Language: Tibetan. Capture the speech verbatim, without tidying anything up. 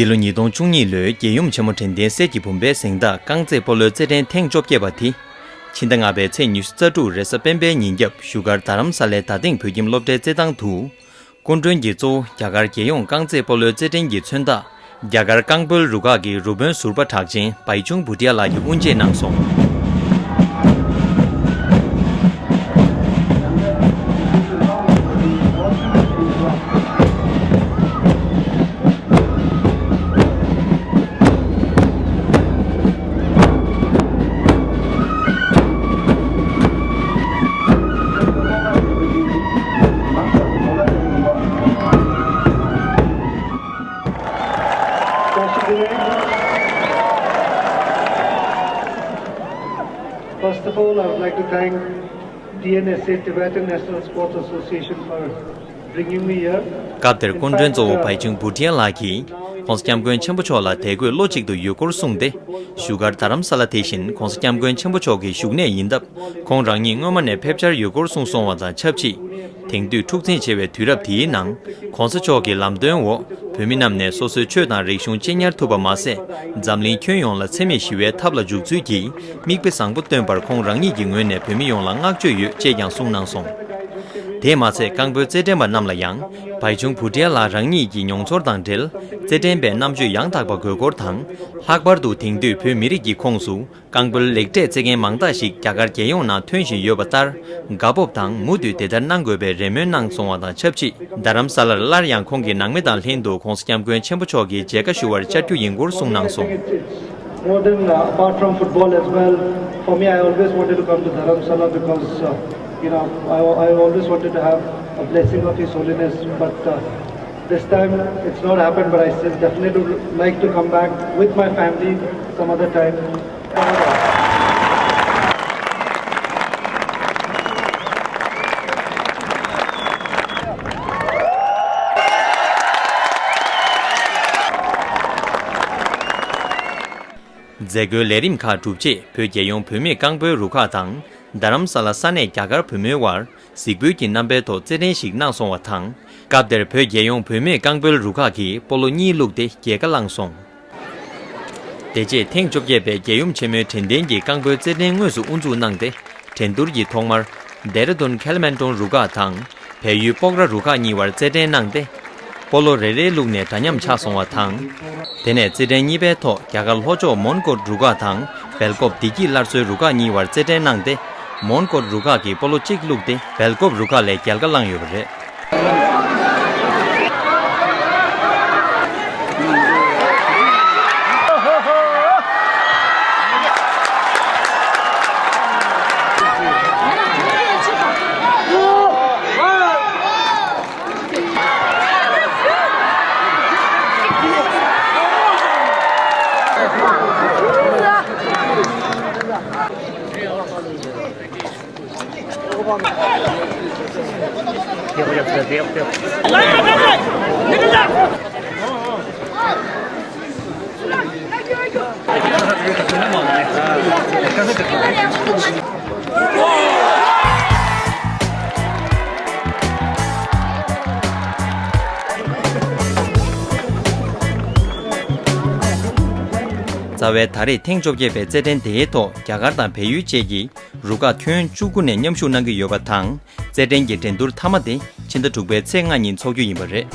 འདི་ལོ་ཉིས་སྟོང་བཅུ་གཉིས་ལོའི་རྒྱལ་ཡུམ་ཆེན་མོ་དྲན་རྟེན་གསེར་གྱི་བུམ་པའི་གཟེངས་རྟགས་རྐང་རྩེད་སྤོ་ལོའི་རྩེད་འགྲན་ཐེངས་བཅོ་བརྒྱད་པ་དེ། ཕྱི་ཟླ་ལྔ་པའི་ཚེས་ཉི་ཤུ་རྩ་དྲུག་རེས་གཟའ་སྤེན་པའི་ཉིན་རྒྱབ་བཞུགས་སྒར་རྡ་རམ་ས་ལའི་རྡ་སྟེང་བོད་ཁྱིམ་སློབ་གྲྭའི་རྩེད་ཐང་དུ། སྐུ་མགྲོན་གྱི་གཙོ་བོ་རྒྱ་གར་རྒྱལ་ཡོངས་རྐང་རྩེད་སྤོ་ལོའི་རྩེད་འགྲན་གྱི་མཚོན་རྟགས། རྒྱ་གར་རྐང་སྤོལ་རུ་ཁག་གི་རུ་དཔོན་ཟུར་པ་གྲགས་ཅན་བའི་ཆུང་བུ་ཏི་ཡ་ལགས་ཀྱིས་དབུ་འབྱེད་གནང་སོང་། First of all, I would like to thank T N S A, Tibetan National Sports Association, for bringing me here. སྐབས་དེར་སྐུ་མགྲོན་གཙོ་བོ་བའི་ཆུང་བུ་ཏི་ཡ་ལགས་ཀྱིས་༸གོང་ས་༸སྐྱབས་མགོན་ཆེན་པོ་མཆོག་ལ་དད་གུས་བློ་གཅིག་ཏུ་ཡོད་སྐོར་གསུངས་ཏེ། བཞུགས་སྒར་རྡ་རམ་ས་ལ་དེ་བཞིན་༸གོང་ས་༸སྐྱབས་མགོན་ཆེན་པོ་མཆོག་གི་བཞུགས་གནས་ཡིན་སྟབས། ཁོང་རང་ཉིད་སྔོན་མ་ནས་ཕེབས་འཆར་ཡོད་སྐོར་གསུངས་སོང་བ་དང་ཆབས་ཅིག་དེང་དུས་འཁྲུག་འཛིང་ཆེ་བའི་དུས་རབས་འདིའི་ནང་༸གོང་ས་མཆོག་གི་ལམ་སྟོན་འོག་བོད་མི་རྣམས་ནས་སོ་སོའི་ཆོས་དང་རིག་གཞུང་གཅེས་ཉར་ཐུབ་པ་མ་ཟད། འཛམ་གླིང་ཁྱོན་ཡོངས་ལ་འཚེ་མེད་ཞི་བའི་ཐབས་ལ་འཇུག་ཚུལ་གྱི་མིག་དཔེ་བཟང་པོ་སྟོན་པར་ཁོང་རང་ཉིད་ཀྱི་ངོས་ནས་བོད་མི་ཡོངས་ལ་བསྔགས་བརྗོད་ཡོད་ཅེས་ཀྱང་གསུངས་གནང་སོང་། དེས་མ་ཚད་རྐང་སྤོལ་རྩེད་འགྲན་པ་རྣམས་ལ་ཡང་བའི་ཆུང་བུ་ཏི་ཡ་ལགས་རང་ཉིད་ཀྱི་མྱོང་ཚོར་དང་འབྲེལ། རྩེད་འགྲན་པའི་རྣམ་དཔྱོད་ཡང་དག་པ་དགོས་སྐོར་དང་། ལྷག་པར་དུ་དེང་དུས་བོད་མི་རིགས་ཀྱི་ཁོངས་སུ། རྐང་སྤོལ་ལེགས་གྲས་རྩེད་མཁན་མང་དག་ཞིག་རྒྱ་གར་རྒྱལ་ཡོངས་ནང་ཐོན་བཞིན་ཡོད་པ་ལྟར། དགའ་སྤོབས་དང་མུ་མཐུད་དེ་ལྟར་གནང་དགོས་པའི་རེ་སྨོན་གནང་སོང་བ་དང་ཆབས་ཅིག་རྡ་རམ་ས་ལར་སླར་ཡང་ཁོང་གི་ནང་མི་དང་ལྷན་དུ་༸གོང་ས་༸སྐྱབས་མགོན་ཆེན་པོ་མཆོག་གི་མཇལ་ཁ་ཞུ་བར་བཅར་རྒྱུ་ཡིན་སྐོར་གསུངས་གནང་སོང་། More than, uh, apart from football as well, for me, I always wanted to come to Dharamsala because, uh, you know, I, I always wanted to have a blessing of His Holiness, but, uh, this time it's not happened, but I still definitely would like to come back with my family some other time. མཛད་སྒོའི་ལས་རིམ་ཁག་གྲུབ་རྗེས་བོད་རྒྱལ་ཡོངས་བུད་མེད་རྐང་སྤོལ་རུ་ཁག་དང་རྡ་རམ་ས་ལ་ས་གནས་རྒྱ་གར་བུ་མོའི་དབར་གཟིགས་འབུལ་གྱི་རྣམ་པའི་ཐོག་རྩེད་འགྲན་ཞིག་གནང་སོང་བ་དང་། སྐབས་དེར་བོད་རྒྱལ་ཡོངས་བུད་མེད་རྐང་སྤོལ་རུ་ཁག་གིས་སྤོ་ལོ་གཉིས་བླུགས་ཏེ་རྒྱལ་ཁ་བླངས་སོང་། དེ་རྗེས་ཐེངས་བཅོ་བརྒྱད་པའི་རྒྱལ་ཡུམ་ཆེན་མོའི་དྲན་རྟེན་གྱི་རྐང་སྤོལ་རྩེད་འགྲན་དངོས་སུ་དབུ་འཛུགས་གནང་སྟེ། འགྲན་བསྡུར་གྱི་ཐོག་མར་ལྡེ་ར་ལྡུན་ཁེལ་མན་ཀྲོན་རུ་ཁག་དང་བལ་ཡུལ་སྤོག་ར་རུ་ཁག་གཉིས་བར་རྩེད་འགྲན་གནང་སྟེ། སྤོ་ལོ་རེ་རེ་བླུགས་ནས་འདྲ་མཉམ་ཆགས་སོང་བ་དང་། དེ་ནས་རྩེད་འགྲན་གཉིས་པའི་ཐོག་རྒྱ་གར་ལྷོ་ཕྱོགས་མོན་གྷོ་རུ་ཁག་དང་སྦེལ་ཀོབ་བདེ་སྐྱིད་སླར་གསོའི་རུ་ཁག་གཉིས་བར་རྩེད་འགྲན་གནང་སྟེ། མོན་གྷོ་རུ་ཁག་གིས་སྤོ་ལོ་གཅིག་བླུགས་ཏེ་སྦེལ་ཀོབ་རུ་ཁག་ལས་རྒྱལ་ཁ་བླངས་ཡོད་པ་རེད། རྩ་བའི་ད་རེས་ཐེངས་བཅོ་བརྒྱད་པའི་རྩེད་འགྲན་དེའི་ཐོག་རྒྱ་གར་དང་བལ་ཡུལ་བཅས་ཀྱི་རུ་ཁག་ཁྱོན་བཅུ་དགུ་ནས་མཉམ་ཞུགས་གནང་གི་ཡོད་པ་དང་། རྩེད་འགྲན་གྱི་འགྲན་བསྡུར་མཐའ་མ་དེ་ཕྱི་ཟླ་དྲུག་པའི་ཚེས་ལྔ་ཉིན་འཚོགས་རྒྱུ་ཡིན་པ་རེད།